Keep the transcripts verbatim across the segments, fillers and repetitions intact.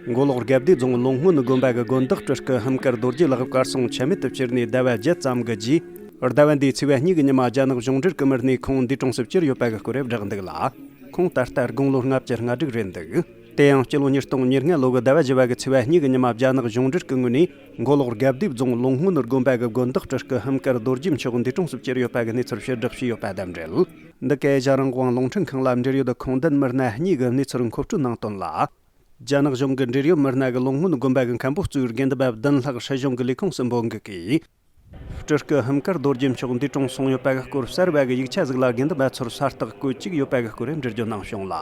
མགོ་ལོག་དགའ་བདེ་རྫོང་ལུང་སྔོན་དགོན་པ་གི་དགོན་བདག་སྤྲུལ་སྐུ་ཧམ་དཀར་རྡོ་རྗེ་ལགས་གར་སོང་ཆ་མེད་དུ་གྱུར་ནས་ཟླ་བ་བརྒྱད་ཙམ་གི་རྗེས། ཟླ་བ་འདིའི་ཚེས་པ་གཉིས་ཀྱི་ཉི་མ་རྒྱ་ནག་གཞུང་འབྲེལ་གྱི་མི་སྣས་ཁོང་འདས་གྲོངས་སུ་གྱུར་ཡོད་པ་གི་སྐོར་བསྒྲགས་འདུག་ལ། ཁོང་ད་ལྟ་དགུང་ལོ་ལྔ་བཅུ་ང་དྲུག་རེད་འདུག་དེ་ཡང་སྤྱི་ལོ་ཉིས་སྟོང་ཉེར་ལྔ་ལོ་གི་ཟླ་བ་བཞི་བ་གི་ཚེས་པ་གཉིས་ཀྱི་ཉི་མ་རྒྱ་ནག་གཞུང་འབྲེལ་གྱི་ངོས་ནས་མགོ་ལོག་དགའ་བདེ་རྫོང་ལུང་སྔོན་དགོན་པ་གི་དགོན་བདག་སྤྲུལ་སྐུ་ཧམ་དཀར་རྡོ་རྗེ་མཆོག་འདས་གྲོངས་སུ་གྱུར་ཡོད་པ་གི་གནས་ཚུལ་ཕྱིར་བསྒྲགས་བྱས་ཡོད་པ་དང་འབྲེལ། འདི་ག་ཨེ་ཤ་རང་དབང་རླུང་འཕྲིན་ཁང་ལ་འབྲེལ་ཡོད་ཁུངས་ལྡན་མི་སྣ་གཉིས་ཀྱིས་གནས་ཚུལ་མཁོ་སྤྲོད་གནང་དོན་ལ། རྒྱ་ནག་གཞུང་གི་འབྲེལ་ཡོད་མི་སྣ་གིས་ལུང་སྔོན་དགོན་པ་གི་མཁན་པོ་གཙོས་དགེ་འདུན་པ་བདུན་ལྷག་སྲིད་གཞུང་གི་ལས་ཁུངས་སུ་འབོད་འགུག་གིས། སྤྲུལ་སྐུ་ཧམ་དཀར་རྡོ་རྗེ་མཆོག་འདས་གྲོངས་སོང་ཡོད་པ་གི་སྐོར་གསར་བ་གི་ཡིག་ཆ་ཟིག་ལ་དགེ་འདུན་པ་ཚོར་གསལ་བརྟག་བཀོད་ཅིག་ཡོད་པ་གི་སྐོར་འགྲེལ་བརྗོད་གནང་བྱུང་ལ།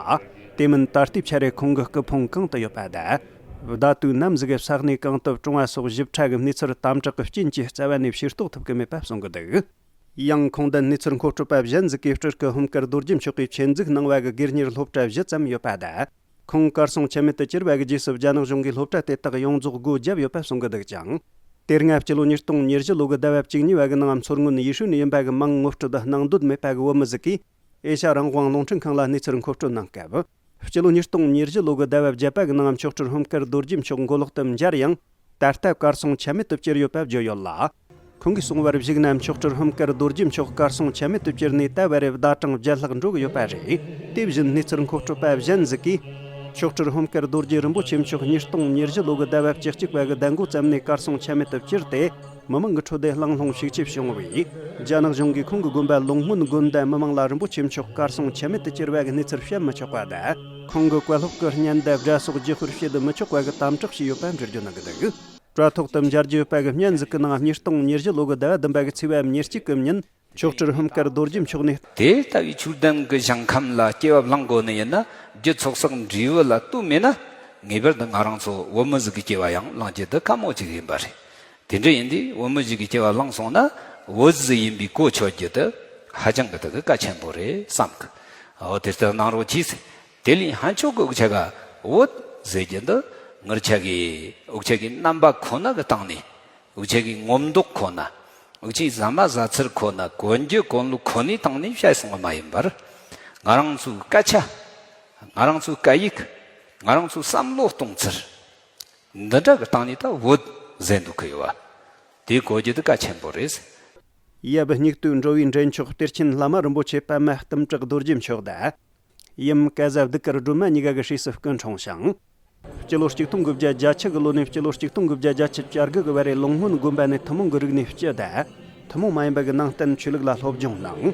དེ་མིན་ད་ལྟའི་ཆར་རེ་ཁོང་གི་སྐུ་ཕུང་གང་དུ་ཡོད་པ་དང་། བརྡ་དོན་ནམ་ཟིག་གི་ས་གནས་གང་དུ་བཀྲོངས་པ་སོགས་ཞིབ་ཕྲ་གི་གནས་ཚུལ་དམ་དྲག་གི་རྐྱེན་གྱིས་རྩ་བ་ནས་ཕྱིར་རྟོགས་ཐུབ་ཀྱི་མེད་པ་གསུང་གི་འདུག་ཡང་ཁུངས་ལྡན་གནས་ཚུལ་མཁོ་སྤྲོད་པ་གཞན་ཟིག་གིས་སྤྲུལ་སྐུ་ཧམ་དཀར་རྡོ་རྗེ་མཆོག་གིས་ཆེད་འཛུགས་གནང་བ་གི་སྒེར་གཉེར་སློབ་གྲྭ་བཞི་ཙམ་ཡོད་པ་དང་། ཁོང་གར་སོང་ཆ་མེད་དུ་གྱུར་བ་གི་རྗེས་སུ་རྒྱ་ནག་གཞུང་གིས་སློབ་གྲྭ་དེ་དག་ཡོངས་རྫོགས་སྒོ་བརྒྱབ་ཡོད་པ་གསུང་གི་འདུག་ཅིང་། དེ་སྔ་སྤྱི་ལོ་ཉིས་སྟོང་ཉེར་བཞི་ལོ་གི་ཟླ་བ་བཅུ་གཉིས་པ་གི་ནང་མཚོ་སྔོན་ཡུས་ཧྲུའུ་ནས་ཡིན་པ་གི་མིང་ངོ་སྤྲོད་གནང་འདོད་མེད་པ་གི་བོད་མི་ཟིག་གིས། ཨེ་ཤ་རང་དབང་རླུང་འཕྲིན་ཁང་ལ་གནས་ཚུལ་མཁོ་སྤྲོད་གནང་སྐབས། སྤྱི་ལོ་ཉིས་སྟོང་ཉེར་བཞི་ལོ་གི་ཟླ་བ་བརྒྱད་པ་གི་ནང་མཆོག་སྤྲུལ་ཧམ་དཀར་རྡོ་རྗེ་མཆོག་མགོ་ལོག་ཏུ་མཇལ་ཡང་། ད་ལྟ་གར་སོང་ཆ་མེད་དུ་གྱུར་ཡོད་པ་བརྗོད་ཡོད་ལ། ཁོང་གིས་གསུངས་པར་གཞིགས་ན་མཆོག་སྤྲུལ་ཧམ་དཀར་རྡོ་རྗེ་མཆོག་གར་སོང་ཆ་མེད་དུ་གྱུར་ནས་ད་བར་ཟླ་གྲངས་བརྒྱད་ལྷག་འགྲོ་གི་ཡོད་པ་རེད། དེ་བཞིན་གནས་ཚུལ་མཁོ་སྤྲོད་པ་གཞན་ཟིག་གིས། མཆོག་སྤྲུལ་ཧམ་དཀར་རྡོ་རྗེ་རིན་པོ་ཆེ་མཆོག་ཉིས་སྟོང་ཉེར་བཞི་ལོ་གི་ཟླ་བ་བཅུ་གཅིག་པ་གི་ཟླ་མགོ་ཙམ་ནས་གར་སོང་ཆ་མེད་དུ་གྱུར་ཏེ། མི་མང་གི་ཁྲོད་དུ་གླེང་སློང་ཤུགས་ཆེ་བྱུང་བས། རྒྱ་ནག་གཞུང་གིས་ཁོང་གི་དགོན་པ་ལུང་སྔོན་དགོན་དང་མི་མང་ལ་རིན་པོ་ཆེ་མཆོག་གར་སོང་ཆ་མེད་དུ་གྱུར་བ་གི་གནས་ཚུལ་བཤད་མི་ཆོག་པ་དང་། ཁོང་གི་བཀའ་སློབ་ཀྱི་བརྙན་དང་སྒྲ་སོགས་བརྗེ་སྤོར་བྱེད་མི་ཆོག་པ་གི་དམ་དྲག་བྱས་ཡོད་པ་འགྲེལ་བརྗོད་གནང་གི་འདུག་དྲ་ཐོག་ཏུ་མཇལ་རྒྱུ་ཡོད་པ་གི་བརྙན་ཟིག་གི་ནང་ཉིས་སྟོང་ཉེར་བཞི་ལོ་གི་ཟླ་བ་བདུན་པ་གི་ཚེས་པ་ཉེར་གཅིག་གི་ཉིན། མཆོག་སྤྲུལ་ཧམ་དཀར་རྡོ་རྗེ་མཆོག་ནས། དེ་ལྟ་བུའི་ཆོས་ལྡན་གྱི་ཞིང་ཁམས་ལ་སྐྱེ་བ་བླངས་དགོས་ནི་ཡིན་ན། རྒྱུ་ཚོགས་བསགས་འབྲས་བུ་ལ་ལྟོས་མེད་ན། ངེས་པར་དུ་ང་རང་ཚོ་བོད་མི་ཟིག་གི་སྐྱེ་བ་ཡང་བླང་རྒྱུ་དེ་དཀའ་མོ་ཅིག་ཡིན་པ་རེད། དེ་འདྲ་ཡིན་དུས་བོད་མི་ཞིག་གི་སྐྱེ་བ་བླངས་སོང་ན། བོད་ཟིག་ཡིན་པའི་གོ་ཆོད་རྒྱུ་དེ་ཧ་ཅང་གི་དེ་གི་གལ་ཆེན་པོ་རེད་བསམ་གི། འོ་དེ་ལྟར་གནང་རོགས་གྱིས། དེ་ལས་ཕན་ཆོག་གི་འུ་ཅག་ག་བོད་ཟེར་རྒྱུ་འདི་ངེད་ཅག་གི་འུ་ཅག་གི་རྣམ་པ་ཁོ་ན་གི་སྟེང་ནས། འུ་ཅག་གི་ངོ་མདོག་ཁོ་ན། འུ་ཅག་གི་ཟ་མ་ཟ་ཚུལ་ཁོ་ན། གོན་རྒྱུ་གོན་ལུགས་ཁོ་ནའི་སྟེང་ནས་བཤད་སོང་བ་མ་ཡིན་པར། ང་རང་ཚོའི་སྐད་ཆ། ང་རང་ཚོའི་སྐད་ཡིག་ང་རང་ཚོའི་བསམ་བློ་གཏོང་ཚུལ། འདི་འདྲ་གི་སྟེང་ནས་ད་བོད་ཟེར་འདུག་གི་ཡོད་བ། དེ་གོ་རྒྱུ་དེ་གལ་ཆེན་པོ་རེད། ཡབ་སྙིགས་དུས་འགྲོ་བའི་འདྲེན་མཆོག་གཏེར་ཆེན་བླ་མ་རིན་པོ་ཆེ་པདྨ་གཏུམ་དྲག་རྡོ་རྗེ་མཆོག་དང་། ཡུམ་ཀ་ཟླ་གདུགས་དཀར་སྒྲོལ་མ་གཉིས་ཀ་གི་སྲས་སུ་སྐུ་འཁྲུངས་ཤིང་། སྤྱི་ལོ་གཅིག་སྟོང་དགུ་བརྒྱ་བརྒྱད་ཅུ་གི་ལོ་ནས་སྤྱི་ལོ་གཅིག་སྟོང་དགུ་བརྒྱ་བརྒྱད་ཅུ་གྱ་དགུ་གི་བར་རེ་ལུང་སྔོན་དགོན་པ་ནས་ཐུན་མོང་གི་རིག་གནས་སྤྱི་དང་། ཐུན་མོང་མ་ཡིན་པ་གི་ནང་བསྟན་ཆོས་ལུགས་ལ་སློབ་སྦྱོང་གནང་།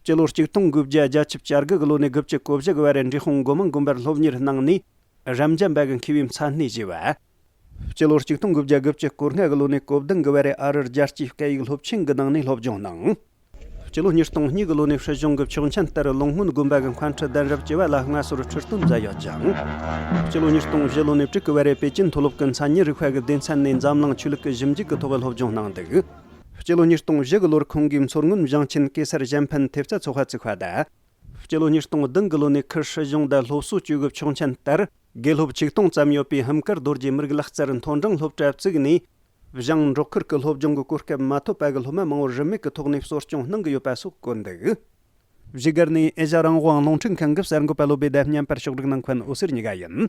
སྤྱི་ལོ་གཅིག་སྟོང་དགུ་བརྒྱ་བརྒྱད་ཅུ་གྱ་དགུ་གི་ལོ་ནས་དགུ་བཅུ་གོ་བཞི་གི་བར་རེ་འབྲས་སྤུངས་སྒོ་མང་དགོན་པར་སློབ་གཉེར་གནང་ནས། རབ་འབྱམས་པ་གི་མཁས་པའི་མཚན་གནས་བཞེས་པ། སྤྱི་ལོ་གཅིག་སྟོང་དགུ་བརྒྱ་དགུ་བཅུ་གོ་ལྔ་གི་ལོ་ནས་གོ་བདུན་གི་བར་རེ་ཨ་རིར་རྒྱལ་སྤྱིའི་སྐད་ཡིག་སློབ་ཆེན་གྱི་ནང་ནས་སློབ་སྦྱོང་གནང་། སྤྱི་ལོ་ཉིས་སྟོང་གཉིས་གི་ལོ་ནས་སྲིད་གཞུང་གི་ཆོག་མཆན་ལྟར་ལུང་སྔོན་དགོན་པ་གི་མཁན་ཁྲི་གདན་རབས་བཅུ་བ་ལ་མངའ་གསོལ་ཁྲི་སྟོན་མཛད་ཡོད་ཅིང་། སྤྱི་ལོ་ཉིས་སྟོང་བཞི་ལོ་ནས་དྲུག་གི་བར་རེ་པེ་ཅིན་མཐོ་སློབ་ཀྱི་མཚན་ཉིད་རིག་པ་གི་སྡེ་ཚན་ནས་འཛམ་གླིང་ཆོས་ལུགས་ཀྱི་ཞིབ་འཇུག་གི་ཐོག་སློབ་སྦྱོང་གནང་འདུག་སྤྱི་ལོ་ཉིས་སྟོང་བཞི་གི་ལོར་ཁོང་གིས་མཚོ་སྔོན་ཞིང་ཆེན་གེ་སར་གཞན་ཕན་ཐེབས་རྩ་ཚོགས་པ་བཙུགས་པ་དང་། སྤྱི་ལོ་ཉིས་སྟོང་བདུན་གི་ལོ་ནས་ཁུལ་སྲིད་གཞུང་དང་སློབ་གསོ་བཅོས་དགོས་ཆོག་མཆན་ལྟར། དགེ་སློབ་ཆིག་སྟོང་ཙམ་ཡོད་པའི་ཧམ་དཀར་རྡོ་རྗེ་མི་རིགས་ལག་རྩལ་མཐོ་འབྲིང་སློབ་གྲྭ་བཙུགས་ནས། ཞིང་འབྲོག་ཁུལ་གྱི་སློབ་སྦྱོང་གི་གོ་སྐབས་མ་ཐོབ་པ་གི་སློབ་མ་མང་བོར་རིན་མེད་ཀྱི་ཐོག་ནས་གསོ་སྐྱོང་གནང་གི་ཡོད་པ་སོགས་བཀོད་འདུག་བཞུགས་སྒར་ནས་ཨེ་ཤ་རང་དབང་རླུང་འཕྲིན་ཁང་གི་གསར་འགོད་པ་བློ་བྷེ་དང་བརྙན་པར་ཕྱོགས་སྒྲིག་གནང་མཁན་འོད་ཟེར་གཉིས་ཀ་ཡིན།